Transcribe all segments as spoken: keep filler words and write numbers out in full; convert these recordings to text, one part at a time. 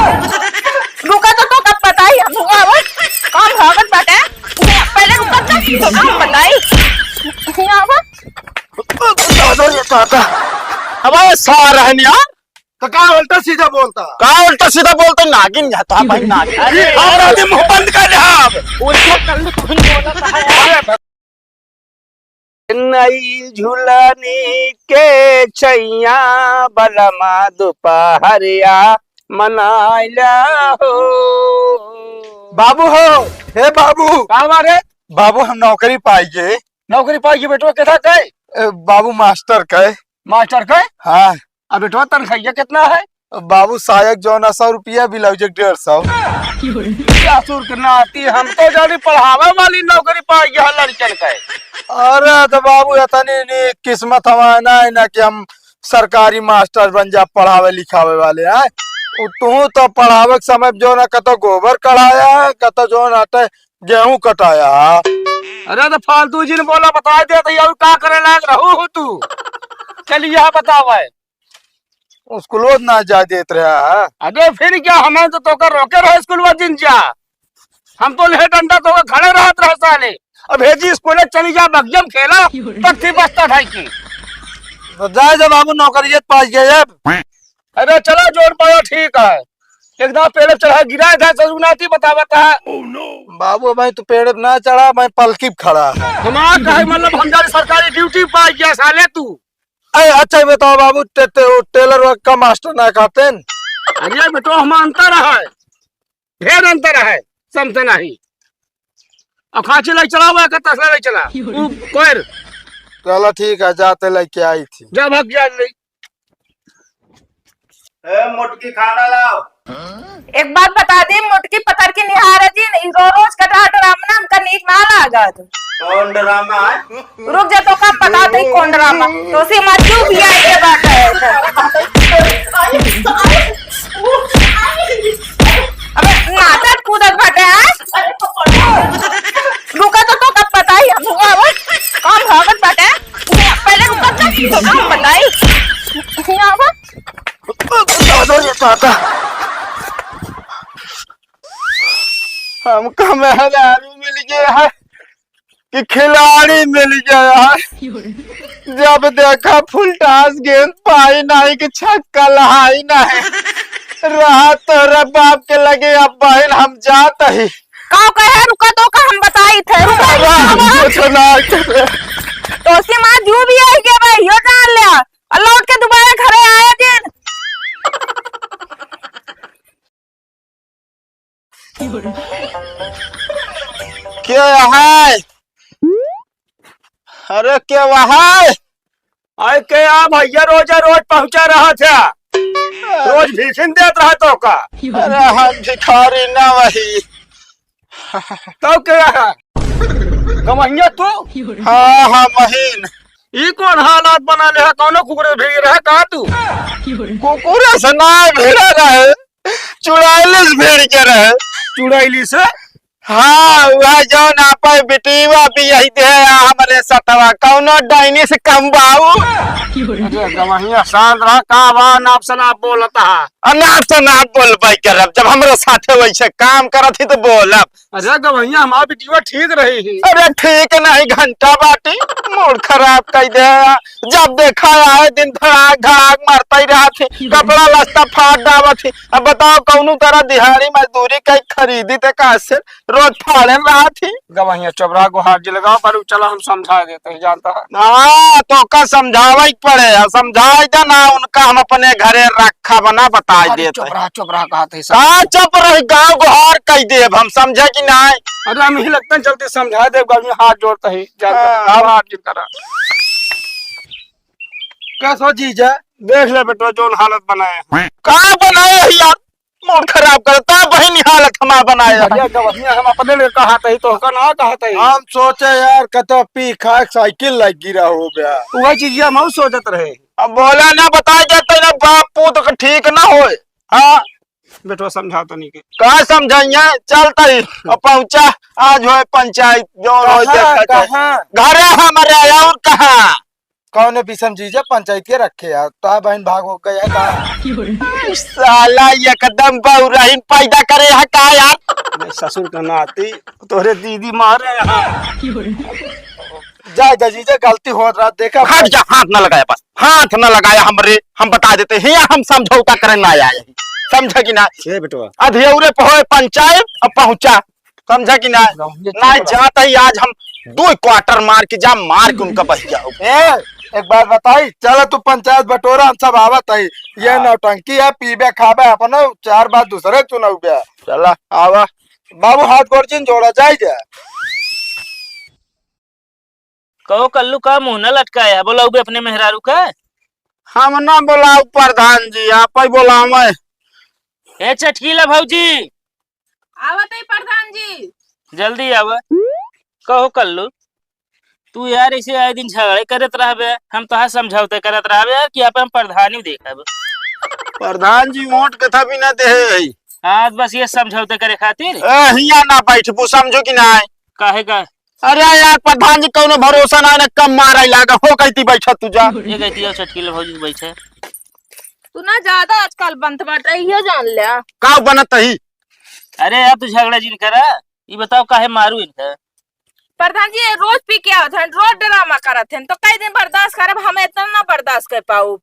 रुका तो, तो कब बताई हम हुआ वो? कौन भागत बाटे? पहले रुका तो, तो कब बताई? यहाँ वो? दादा रे दादा। अबे सार है यार। तो का उल्टा सीधा बोलता? का उल्टा सीधा बोलता? नागिन है तो भाई, नागिन। अरे, आप आदमी मुंह बंद कर दे आप। उल्टा कर ले, तुम बोलता है। नई झुलनी के छैया बलमा दुपहरिया मनाइला हो। बाबू हो, हे बाबू। का बा रे? बाबू, हम नौकरी पाइगे। नौकरी पाइगे बेटवा, केथा कै? ए, बाबू, मास्टर कै। मास्टर कै? हाँ। अब बेटवा, तनखाइया केतना है? बाबू, सायक जौन है सौ रुपया, ब्लाउज एक डेढ़ सौ। ससुर के नाती, हम तो जानी पढ़ावे वाली नौकरी पाइगे है लड़कन कै। अरे तो बाबू, इतनी नी किस्मत हमारे ना है ना कि हम सरकारी मास्टर बन जा, पढ़ावे लिखावे वाले हैं। उ तू तो पढ़ावे के समय जौन है कतो गोबर कढ़ाया है, कतो जौन आटे गेहूं कटाया। अरे तो फालतू जिन बोला, बताइ देत ही, और का करे लायक रहू हो तू? चल, यह बतावा है। स्कूलो ना जा देत रहा है। अरे फिर क्या, हमें तो तोका रोके रहे स्कूलवा जिन जा। हम तो लेहे डंडा तोका खड़े रहत रहे साले। अब भेजी स्कूले चली जा, बगियम खेला, पत्थी बस्ता ढाई की। तो जाए जब बाबू नौकरियत पास गए अब। अरे चला, जोन पाया ठीक है। एकदम पेड़ पे चढ़ा गिरा था, ससुर नाती बतावत है। बाबू, मैं तो पेड़ पे ना चढ़ा, मैं पलकी पे खड़ा है। हमार कहे मतलब हम जाने सरकारी ड्यूटी पा गया साले तू। अरे अच्छा, ये बताओ बाबू, टे-, टे-, टेलर वर्क का मास्टर ना कहते हैं? अरे बेटो, हम अंतर है, ढेर अंतर है, समझते नहीं। अब खांची लाई चला हुआ का तसला लाई चला। ऊ कोयर। चलो ठीक है, जाते लेके आई थी। जा भाग जा ले। ए, मोटकी खाना लाओ। एक बात बता दी, मोटकी पतर की निहार है जी, ई रो रोज का डरा-, डरावना हमका नीक ना लागत। कौन ड्रामा है? रुक जा, तो का बता दे कौन ड्रामा। तो से मत क्यों भी आई के बात है। अबे नाचत कूदत बाटे, हाँ? रुका तो, तो कब बताई हम हुआ वो? कौन भागत बाटे? पहले रुका तो, तो कब बताई? यहाँ वो? दादा रे दादा। हमका मेहरारू मिल गया है कि खिलाड़ी मिल गया है। जब देखा फुल टॉस गेंद पाई नहीं कि छक्का लहाई नहीं। रहा तोरा बाप के लगे, अब बहन हम जात ही। का कहे, रुका तो का हम बताई थे, रुका। वाह, कुछ ना करे। तो उसके माँ जू भी आई गया भाई, यो जान लिया। और लौट के दोबारा घरे आया दिन। के है? अरे के है? अरे के आ भैया, रोजा रोज पहुँचा रहा था, रोज भीखिन देत रहा तो का। अरे हम भिखारी ना वही। तब के है? गवैया तू? हाँ, हाँ, महीन। ई कौन हालात बना ले है? कौनो कुकुर भिड़ रहे का तू? कुकुर से ना भिड़ा रहे, चुड़ैली से भिड़ के रहे। चुड़ैली से? हाँ, वह जौन आपै बिटीवा भी यही दे आ हमरे सतवा, कौनो डाइनी से कम बाऊ। अरे गवैया शांत रहा, का बा नाप सनाप बोलत हा? अनाप सनाप बोलबै करब, जब हमरे साथे वैसे काम करत ही तो बोलब। अरे गवैया, हमार बिटिया ठीक रही ही। अरे ठीक नहीं, घंटा बाटी, मूड खराब कइ दे। जब देखा आए दिन धड़ाक धड़ाक मारता ही रहत ही, कपड़ा लत्ता फाड़ डावत ही। अब बताओ, कौनो तरह दिहाड़ी मजदूरी कइ खरीदी ते का से रोज फाड़े में रहत ही। गवैया चोबरा गुहार जी लगाओ, पर चला हम समझा देते हैं, जानता है। हाँ, तो का समझावे के पड़े, समझाई दे ना, उनका हम अपने घरे रखा बना बताई अरे देते हैं। चोबरा, चोबरा कहत है सब। का चुप रही, गाँव गुहार कइ देब हम, समझे कि नाहीं? अरे हम ही लगता है जल्दी समझा देब, गर्मी हाथ जोड़ता है, जा हाँ। अब हाथ जोड़ करा। कैसो जीजा? देख ले बेटवा, जौन हालत बनाए हैं। का बनाए है यार? मूड खराब करता, बहिनी हालत हमार बनाए है। अरे गवैया, हम अपने लिए कहत ही, तोहका ना कहत ही। हम सोचे यार, कतो पी खा के साइकिल लग गिरा हो गया। वही चीज हम सोचत रहे। अब बोला ना, बताई जाते ना, बाप पूत के ठीक ना होए। हाँ। बेटवा समझा तनी के। का समझाइए, चलता ही। अब पहुँचा, आज होए पंचायत, जौन होए कहाँ, देखा जाए। कहाँ? घरे हमरे, और कहाँ? कौन है बिसम जीजा पंचायत के रखे यार, तो बहन भाग हो गया का? साला एकदम बौराइन पैदा करे है का यार? मैं ससुर का नाती तोरे दीदी मारे हैं। जा, जा जीजा, गलती होत रहा, देखा हट जा, हाथ ना लगाया बस, हाथ ना लगाया हमरे, हम बता देते हैं, हम समझौता करे ना आए हैं, समझा कि ना? ए बेटवा। अधियौरे पे होए पंचायत, अब पहुंचा, समझा कि ना? रहुए ना चुप रहो। जात ही आज हम दो क्वार्टर मार के जा, मार के उनका बह जाओ। ए, एक बात बताई, चला तू पंचायत बटोरा, हम सब आवत ही। ये हाँ। नौटंकी है, पीबे खाबे अपनो, चार बात दूसरे सुनाऊ बे। चला, आवा। बाबू हाथ गोड़ जिन जोड़ा जाए जा। कहो कल्लू, का मुंह न लटकाया, बोलाऊ बे अपने मेहरारू का। हम ना बोलाऊ प्रधान जी, आप ही बोलावे। ए चटकीला भौजी। आवत है प्रधान जी। जल्दी आवा। कहो कल्लू, तू यार ऐसे आए दिन झगड़े करत रहबे, हम तोहार समझौते करत रहबे यार कि आप हम प्रधानी देखब। प्रधान जी वोट के था भी ना दे है। हाँ, बस ये समझौते करे खातिर। ए, हिया ना बैठबू, समझो कि ना? काहे का? अरे यार, प्रधान जी कौनो भरोसा ना, ना कम मारा लागा हो, कहती बैठा तू जा। ये कहती है, चटकीला भौजी बैठे। तू ना ज्यादा आजकल बनत बाटे, इहो जान ले। का बनत ही? अरे यार, तू झगड़ा जिन करा, ई बताओ काहे मारू इनका? प्रधान जी, ये रोज पी के आवत हन, रोज ड्रामा करत हन, तो कई दिन बर्दाश्त करब, हम इतना ना बर्दाश्त कर पाऊ।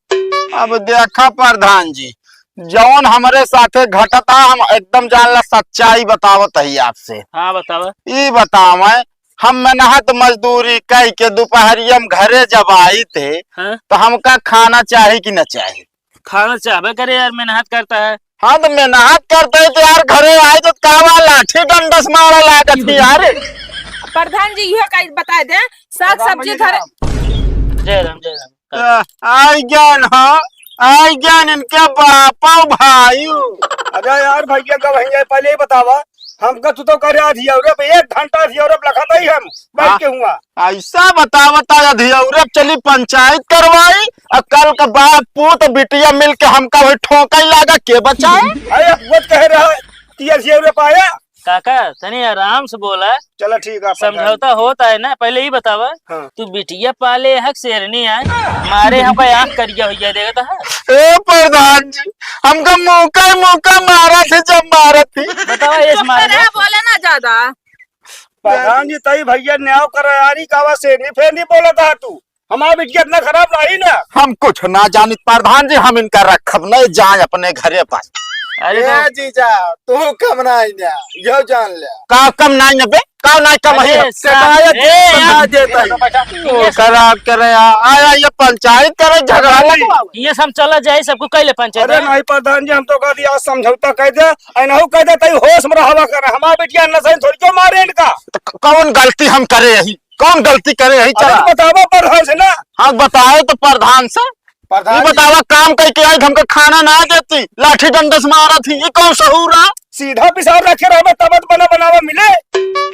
अब देखा प्रधान जी, जौन हमरे साथे घटता, हम एकदम जान ला सच्चाई बतावत ही आपसे। हाँ, बतावा। ई बतावे, हम मेहनत मजदूरी कई के दोपहरिया में घरे जब आई थे, हाँ? तो हमका खाना चाही कि न चाही? खाना चाहबे करे यार, मेहनत करता है। हाँ, तो मेहनत करते ही तो यार घरे आए तो का बा, लाठी डंडस मारा लागत ही यार। प्रधान जी, इहो का बता दे, साग राम सब्जी जी घरे राम। जय राम, जय राम। आ, आई ज्ञान, हाँ, आई ज्ञान इनके बापा भाई। अरे यार भैया, का भैया पहले ही बतावा, हमका तू तो करे अधियौरे पे एक घंटा अधियौरे पे लखत ही हम बैठ हाँ। के हुआ। ऐसा बतावत है, अधियौरे चली पंचायत करवाई, और कल का बाप पूत बिटिया मिल के हमका वही ठोकई लागा, के बचाए? अरे, वो कह रहा है कि अधियौरे पाया। काका, तनी आराम से बोला। चला, ठीक है, प्रधान। समझौता होता है ना, पहले ही बतावा। हाँ। तू बिटिया पाले है कि शेरनी है? मारे हमका आँख करिया हो गया, देखता है। ए प्रधान जी, हमका मौका, मौका मारा थे, जब मारा थी। बतावा, ये चुप मार करे, बोले ना ज्यादा। प्रधान जी, तई भैया न्याव कर यारी का बा, शेरनी फेरनी बोलत हा तू। हमार बिटिया इतना खराब नहीं ना। हम कुछ ना जानित प्रधान जी, हम इनका रखब नहीं, जाए अपने घरे पर। अरे ए तो जीजा, तू कम नहीं ना, यो जान ले। का कम नहीं ना बे? का नहीं कम अरे है? साहब, शिकायत ए, बना यार, देता है। ये ओ, खराब करे यार। आया ये पंचायत करे, झगड़ा लगवावे। ये सब चला जाए, सबको कह ले पंचायत अरे में। नहीं प्रधान जी, हम तो कह दिया समझौता कह दे, ऐनहु कह दे, तई होश में रहवा कर। हमार बिटिया नशे थोड़ी क्यों मारे इनका? तो क-, कौन गलती हम करे यही? कौन गलती करे यही? अरे चला। तो बतावा प्रधान से ना। हाँ, बताए तो प्रधान से। प्रधान ये जी। बतावा, काम करके आई, हमको खाना ना देती, लाठी डंडा से मारा थी, ये कौन सहूर है? सीधा पिसाब रखे रहबे, तब तो बना बनावा मिले।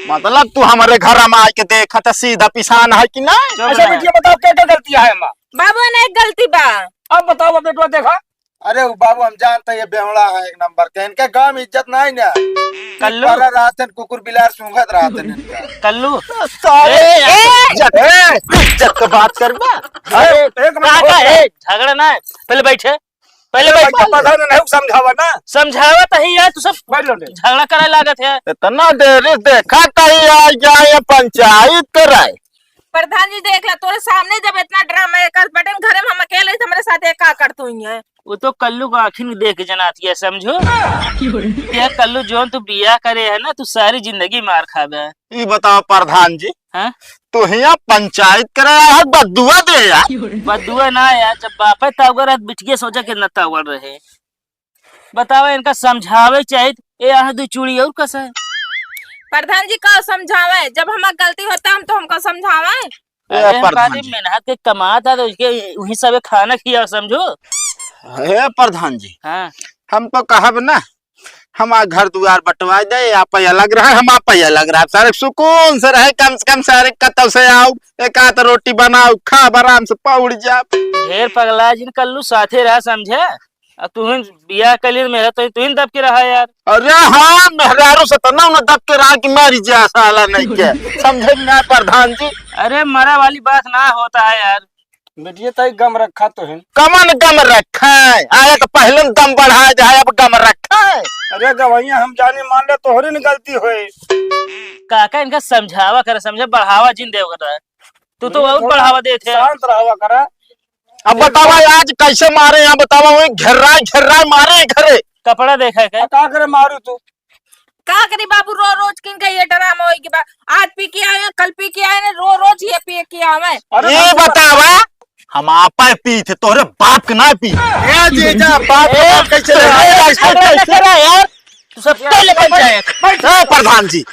मतलब तू हमारे घर में आके देखा था, सीधा पिसान है कि नहीं? चुप अच्छा रहे। बेटिया, बताओ क्या क्या गलती है हमार? बाबू, ना एक गलती बा। अब बताओ बेटवा, देखा। अरे उ बाबू, हम जानते ये बेवड़ा है एक नंबर के, इनके गांव में इज्जत नहीं ना। कल्लू। पर रहते हैं, कुकुर बिलार सूंघत रहते हैं इनका। कल्लू। सारे ए, ए, इज्जत, ए, इज्जत की बात कर बा। अरे, एक मिनट, काका, ए, झगड़ा ना है, पहले बैठे, पहले अरे बैठ। भैया, प्रधान नहीं समझावा ना। समझावा तो ही है, तू सब बैठ लो ले। झगड़ा करे लागत है। इतना देरी देखा कहीं आ जाए, पंचायत कराए। प्रधान जी, देख ला, तोरे सामने जब इतना ड्रामा करत बाटे, घरे में हम अकेले, तो हमरे साथ एक का करत हुई है? वो तो कल्लू को आँखी में देख के जनाती है, समझो। ये कल्लू, जोन तू बियाह करे है ना, तू सारी जिंदगी मार खाबे। ई बताओ प्रधान जी, हाँ? तू हियाँ पंचायत करे आया है, बद्दुआ दे यार। बद्दुआ ना यार, जब बापे तावगर है, बिटिया सोचा कितना तावगर रहे। बतावा, इनका समझावे चाहिए। ए, आह, दो चूड़ी और कसा है? प्रधान जी का समझावे, जब हमार गलती होता हम तो हमका समझावे। ए, अरे, हम प्रधान कहते जी। मेहनत के कमात है तो उसके वही सबे खाना खिया, समझो। हे प्रधान जी, हाँ। हम तो कहब ना, हमार घर दुआर बंटवा दे, आप ही अलग रहे, हम आप ही अलग रहे, सारे सुकून से रहे, कम से कम सारे कतौ से आओ, एक आध रोटी बनाओ, खा आराम से पौड़ जा। ढेर पगला जिन कल्लू, साथे रहा, समझे? अब तू ही बियाह कर लिए, मेरा तो तू ही दब के रहा यार। अरे हाँ, मेहरारू से तो ना, ना दब के रहा कि मर जा साला नहीं के। समझे ना प्रधान जी? अरे मरा वाली बात ना होता है यार। बिटिया, तई गम रखा तो है। कमन गम रखा है? आए तो पहले दम बढ़ा जाए, अब गम रखा है? अरे गवैया, हम जानी मान ले, तोहरे न गलती होए। काका, इनका समझावा कर, समझे, बढ़ावा जिन देव कर। तू तो भैया, बहुत थोड़ा बढ़ावा देत है। शांत रहा करा। अब बतावा, आज कैसे मारे यहाँ, बतावा, वही घेर्रा घेर्रा मारे घरे। कपड़ा देखा है क्या? आ, का करे मारू तू? का करी बाबू, रो रोज किन का ये ड्रामा होई के बा। आज पी के आए, कल पी के आए, रो रोज ये पी के आवे। अरे ये बाबू, बतावा, हम आपा पी थे, तोहरे बाप के ना पी। ए जीजा, बाप के ए, बाप कैसे ए, ले? ए, ए, ए, यार, तू सब पहले पंचायत। ए, प्रधान जी।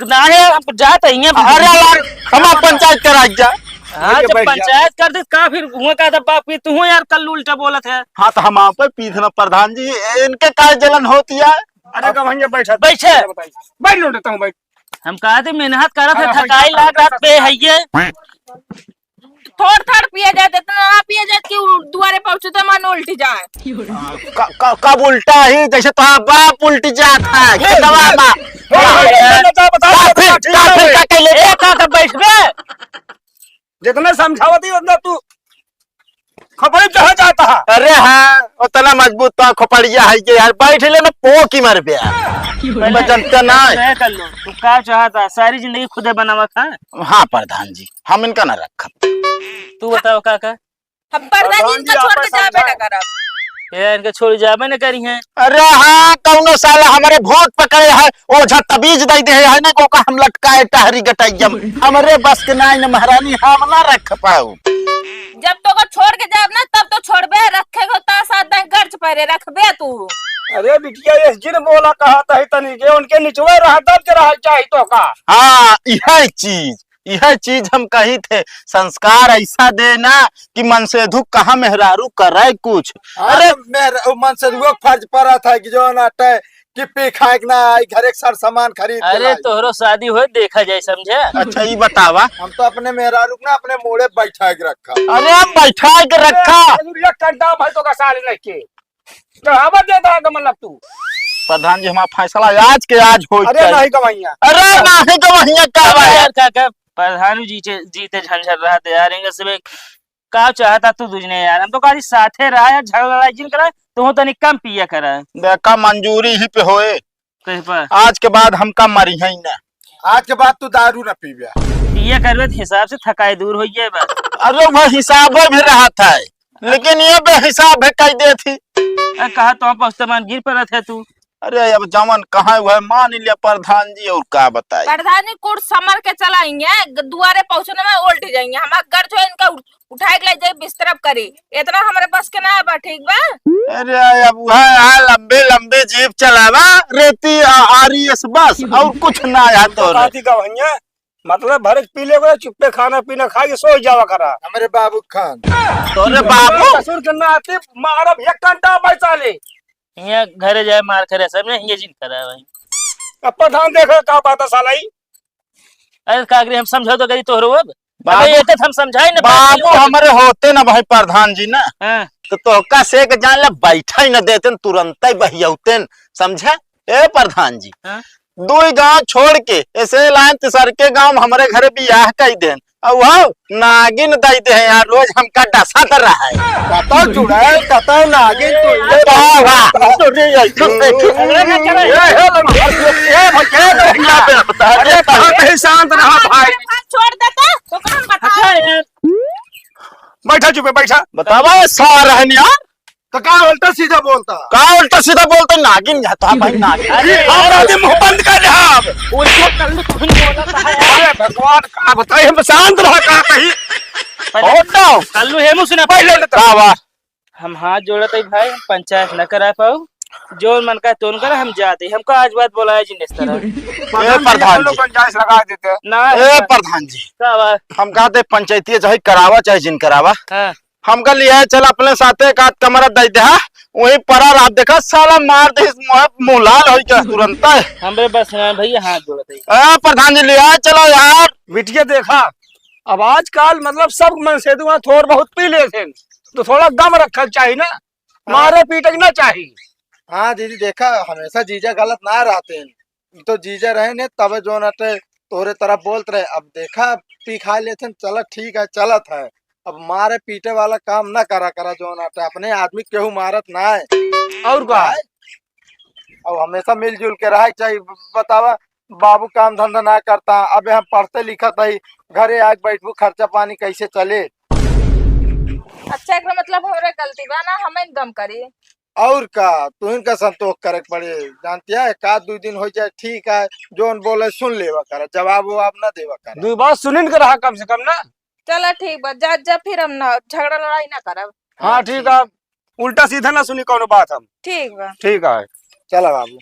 ना है, हम जात ही हैं। अरे यार, हम आप पंचायत करा जा। हाँ, भैया, जब बैठ जा। पंचायत कर दे, का फिर हुआ का, तब बाप की तू यार कल उल्टा बोलत है। हाँ, तो हम आप पे पीथना प्रधान जी, इनके का जलन होती है? अरे, अब गवैया बैठा। बैठे। बैठ लो, देता हूँ, बैठ। हम कहा थे मेहनत करत है, अरे, थकाई भैया, लाग रहा बे है ये। थोड़ थोड़ पिया जाए, इतना ना पिया जाए कि उ-, दुआरे पहुंचते मन उल्टी जाए। क-, क-, कब उल्टा ही, जैसे तो बाप उल्टी जात है, खेतवा में। ए, ए, ए, बता, बता, बता, काफी, ठीक काफी है। का कहले? ए, का, का बैठबे? जितना समझावती उतना तू खपड़ी चढ़ा जाता है। अरे हाँ, उतना मजबूत तो खोपड़िया है कि यार, बैठ ले ना, पो की मर बे। मैं जनता ना है। तय कर लो, तू का चाहता? सारी जिंदगी खुदे बनावा खा। हाँ प्रधान जी, हम इनका ना रखब। तू बताओ काका। हम प्रधान जी प्रधान इनका जी छोड़ के आपस जाबे समझा। ना करब। ये इनका छोड़ जाबे ना करी हैं। अरे हाँ, कौनो साला हमारे भूत पकड़े है, ओझा तबीज दे दे है ना, ओका हम लटकाए टहरी गटैया में। हमरे बस के नाई न महारानी, हम ना रख पाऊ। जब तो को छोड़ के जाब ना, तब तो छोड़बे, रखे को ता साथ दाई गर्ज परे रखबे तू। अरे बिटिया, ये जिन बोला कहा तही तनी के, उनके निचवे रहा, दब के रहा चाही तो का। हाँ, यह चीज, यह चीज हम कही थे, संस्कार ऐसा देना कि मनसेधु कहाँ मेहरारू करे कुछ। हाँ, अरे तो मेहर-, उ मनसेधुओ के फर्ज पड़ा था कि जो ना तय कि पी खाए के ना आई, घर एक सर सामान खरीद के अरे, लाई। तोहरो शादी होए, देखा जाए, समझे? अच्छा, ई बतावा। हम तो अपने मेहरारू के ना अपने मोड़े बैठा के रखा। अरे, हम बैठा के रखा। अरे, एक घंटा भाई तो का साल नहीं के। तो हवा दे दे तो मतलब तू। प्रधान जी, हमारा फैसला आज के आज हो अरे, जाए। नहीं गवैया। अरे, नहीं गवैया, का अरे बा? यार, का, का, प्रधान जी चे-, जीते झंझट रहा थे यार, इनका सब का चाहता तू दुजने यार? हम तो कहली साथे रहा यार, झगड़ा लड़ाई जिन करा, तू तनी कम पिया करा। देखा, मंजूरी ही पे होए। कहीं पर? आज के बाद हमका मरी है ना। आज के बाद तू दारू ना पीबे। पिया करबे तो हिसाब से थकाई दूर हो जाए बस। अरे, वो हिसाब में रहा था, लेकिन ये बेहिसाब है, कह दे थी। अरे, कहा तो हम पहुँचते मान गिर पड़त है तू। अरे, अब जवन कहाँ हुआ है, मान लिया प्रधान जी, और का बताई। प्रधान जी, कुछ समर के चलाएंगे, ग-, दुआरे पहुँचने में उल्ट जाएंगे। हमारा घर जो है, इनका उठ-, उठाए के ले जाए बिस्तर पर करी, इतना हमारे बस के ना बा, ठीक बा? अरे, अब वह यहाँ लंबे लंबे जीप चलावा, रेती आ, आर ई एस बस, और कुछ ना है तो। बात ही का भैया, मतलब भर के पी ले, चुप्पे खाना पीना खा के सो जावा करा। हमारे बाबू खान। तोरे बाबू? ससुर के नाती मारब एक घंटा बैठा ले। हियाँ घरे जाए मार करे, सब में हियाँ जिन करा भाई। अब प्रधान देखो का बात है साला ई। अरे का करी, हम समझाओ तो करी तोहरो अब। बाबू, अबे ये तो हम समझाए ना, बाबू बात हमरे होते ना भाई प्रधान जी ना, हाँ। तो तोहका से के जान ले बैठा ही न देते, तुरंत ही बहियौते, समझे? ए प्रधान जी, हाँ। दुई गांव छोड़ के ऐसे लाइन तीसर के गांव हमरे घरे बियाह कई देन, और वो नागिन दई दे हैं यार, रोज हमका डसत रहा है। कतौ चुड़ैल, कतौ नागिन, तू ये वाह, वाह। तो रे, ये तो देख। अरे, अरे, अरे, ये, ये, ये, ये, ये, अरे, कहाँ पे शांत रहा भाई? छोड़ दे तो, तो कौन बता? अच्छा यार। बैठा चुपे, बैठा। बतावा, ये सार है यार। तो का उल्टा सीधा बोलता? का उल्टा सीधा बोलता? नागिन जाता है भाई, नागिन। अरे, और आदमी मुंह बंद कर रहा। उल्टा कर लो, तुम बोला था। अरे भगवान, का बताई, हम शांत रहा, का कही? पहले और ना। कल्लू हेमू सुना पहले। का बा? हम हाथ जोड़त हई भाई, हम पंचायत न करा पाऊ। जोन मन का तोन करा, हम जाते। हमका आज बात बोलाया जिन इस तरह। ए प्रधान जी। पंचायत लगा देते। ना। ए प्रधान जी। का बा? हम कहते पंचायती चाहे करावा चाहे जिन करावा। हाँ। हमका लिया चल अपने साथे एक आध कमरा दे दे, हाँ? वहीं परा रहा, देखा साला मार दे, मुंह, मुंह लाल हो गया तुरंत। हमरे बस में भैया हाथ जोड़त हई। ए प्रधान जी, लिया चलो यार। बिटिया देखा, अब आजकल मतलब सब मनसेधु थोड़ बहुत पी लेते हैं, तो थोड़ा दम रखल चाहिए ना, हाँ। मारे पीटे के ना चाहिए। हाँ दीदी, देखा हमेशा जीजा गलत ना रहते हैं, तो जीजा रहे ने तबे जो नटे तोरे तरफ बोलत रहे। अब देखा पी खा लेते हैं, चला ठीक है, चलत है, अब मारे पीटे वाला काम ना करा करा, जौन आटे अपने आदमी केहू मारत ना है। और का? अब हमेशा मिलजुल के रहे के चाहिए। बतावा, बाबू काम धंधा ना करता, अबे हम पढ़ते लिखत हई, घरे आके बैठबू, खर्चा पानी कैसे चले? अच्छा, एकरा मतलब हमरे गलती बा ना, हम इनकम करी। और का, तुहिन का संतोष करे के पड़े, जानती है, एक आध दू दिन हो जाए, ठीक है, जौन बोले सुन लेवा करा, जवाब ववाब ना देवा करा। दू बात सुनिन के रहा कम से कम ना। चला ठीक बा, जा जा, फिर हम ना झगड़ा लड़ाई ना करब। हाँ, हाँ, ठीक ठीक। है, उल्टा सीधा ना सुनी कौनो बात हम। ठीक बा। ठीक है। चला बाबू।